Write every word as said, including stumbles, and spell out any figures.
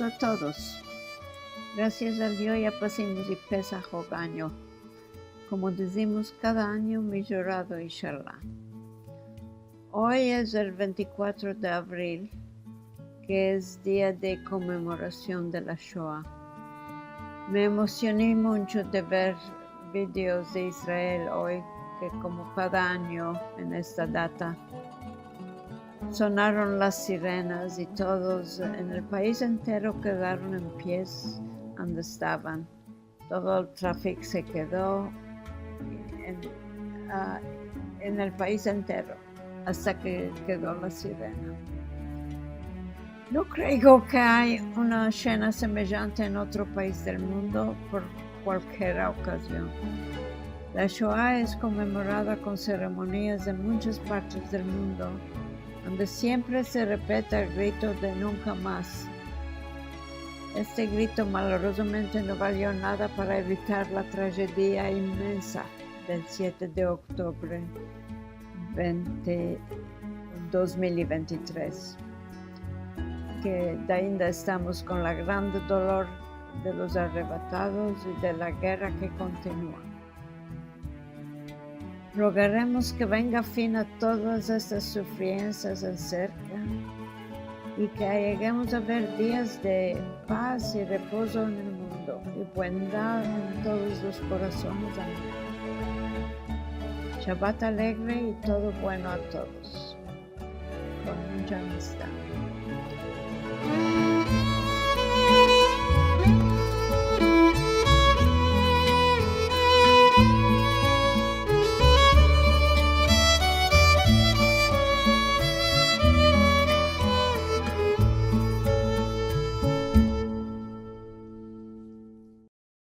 a todos. Grasias al Dio ya pasimos i Pesah oganyo. Komo dizimos kada anyo, mi jorado i shallah. Oy es el ventikuatro de avril, ke es dia de komemorasion de la Shoa. Me emosioni muncho de ver videos de Israel oy, ke komo kada anyo en esta data, sonaron las sirenas i todos en el pais entero kedaron en pies ande estavan. Todo el trafik se kedo en, a, en el pais entero asta ke kedo la sirena. No kreo ke ay una sena semejante en otro pais del mundo por kualkiera okazion. La Shoa es komemorada kon seremonias en munchas partes del mundo, ande siempre se repete el grito de nunka mas. Este grito malorozamente no valio nada para evitar la trajedia imensa del siete de oktubre vente, dos mil i ventitres, ke ainda estamos kon la grande dolor de los arrebatados i de la gerra ke kontinua. Rogaremos ke venga fin a todas estas sufriensas en serka i ke ayegemos a ver dias de pas i repozo en el mundo i buendad en todos los korasones. Amen. Shabat alegre i todo bueno a todos. Kon muncha amistad.